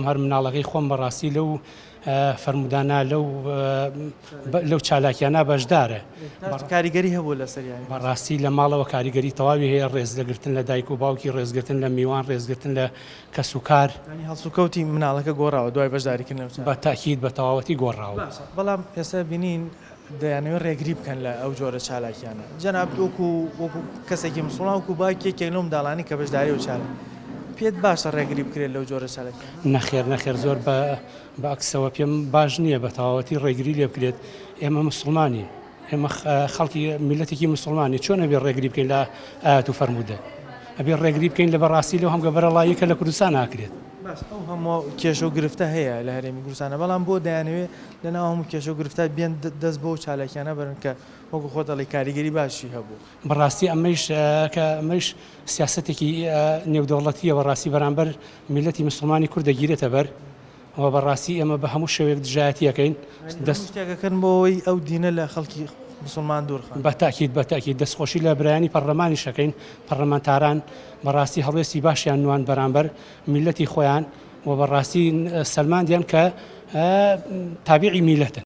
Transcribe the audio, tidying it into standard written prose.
هەر مناڵەکەی خۆم بەڕاستی لەو فەرموودانە لەو لەو چالاکیانە بەشدارە. کاریگەری هەبوو لەسەر یانی؟ بەڕاستی لە ماڵەوە کاریگەری تەواوی هەیە، ڕێزلەگرتن لە دایک و باوکی، ڕێزگرتن لە میوان، ڕێزگرتن لە کەس و کار. یانی هەڵسوکەوتی مناڵەکە گۆڕاوە دوای بەشداریکردن لەو چالاکیانە؟ بە تەئکید بە تەواوەتی گۆڕاوە. باشە بەڵام ئێستا بینین دەیانەوێت ڕێگری بکەن لە ئەو جۆرە چالاکیانە. جەنابت وەکو وەکو کەسێکی مسوڵمان وەکو باوکی یەکێک لەو منداڵانەی کە بەشداری ئەو چالا پێت باشە ڕێگری بکرێت لەو جۆرە چالاکیانە؟ نەخێر نەخێر زۆر بە بە عەکسەوە پێم باش نییە بە تەواوەتی ڕێگری لێ بکرێت ئێمە مسوڵمانین ئێمە خەڵکی میلەتێکی مسوڵمانی چۆن ئەبێ ڕێگری بکەین لە ئاەت و فەرموودە ئەبێ ڕێگری بکەین لە بەڕاستی لەو هەمگە بەرەڵاییە کە لە کوردستان ئاکرێت. باش ئەو هەموو کێشە و گرفتە هەیە لە هەرێمی کوردستانە بەڵام بۆ دەیانەوێ لە ناو هەموو کێشە و گرفتە بێن دەست بەو چالاکیانە بەرن کە وەکو خۆت دەڵێی کاریگەری باشی هەبوو. بەڕاستی ئەمەیش کە ئەمەیش سیاسەتێکی نێودەوڵەتییە بەڕاستی بەرامبەر میللەتی مسوڵمانی کورد دەگیرێتە بەر و بەڕاستی ئێمە بە هەموو شێوەیەک دژایەتی ئەکەین. دەست. هەموو شتێک ئەکەن بۆ ئەوەی ئەو دینە لە خەڵکی مسوڵمان دوور خەن. بە تەئکید بە تەئکید دەستخۆشی لە برایانی پەڕلەمانیش ئەکەین پەڕلەمانتاران بەڕاستی هەڵوێستی باشیان نواند بەرامبەر میللەتی خۆیان و بەڕاستی سەلماندیان کە تابیعی میللەتن.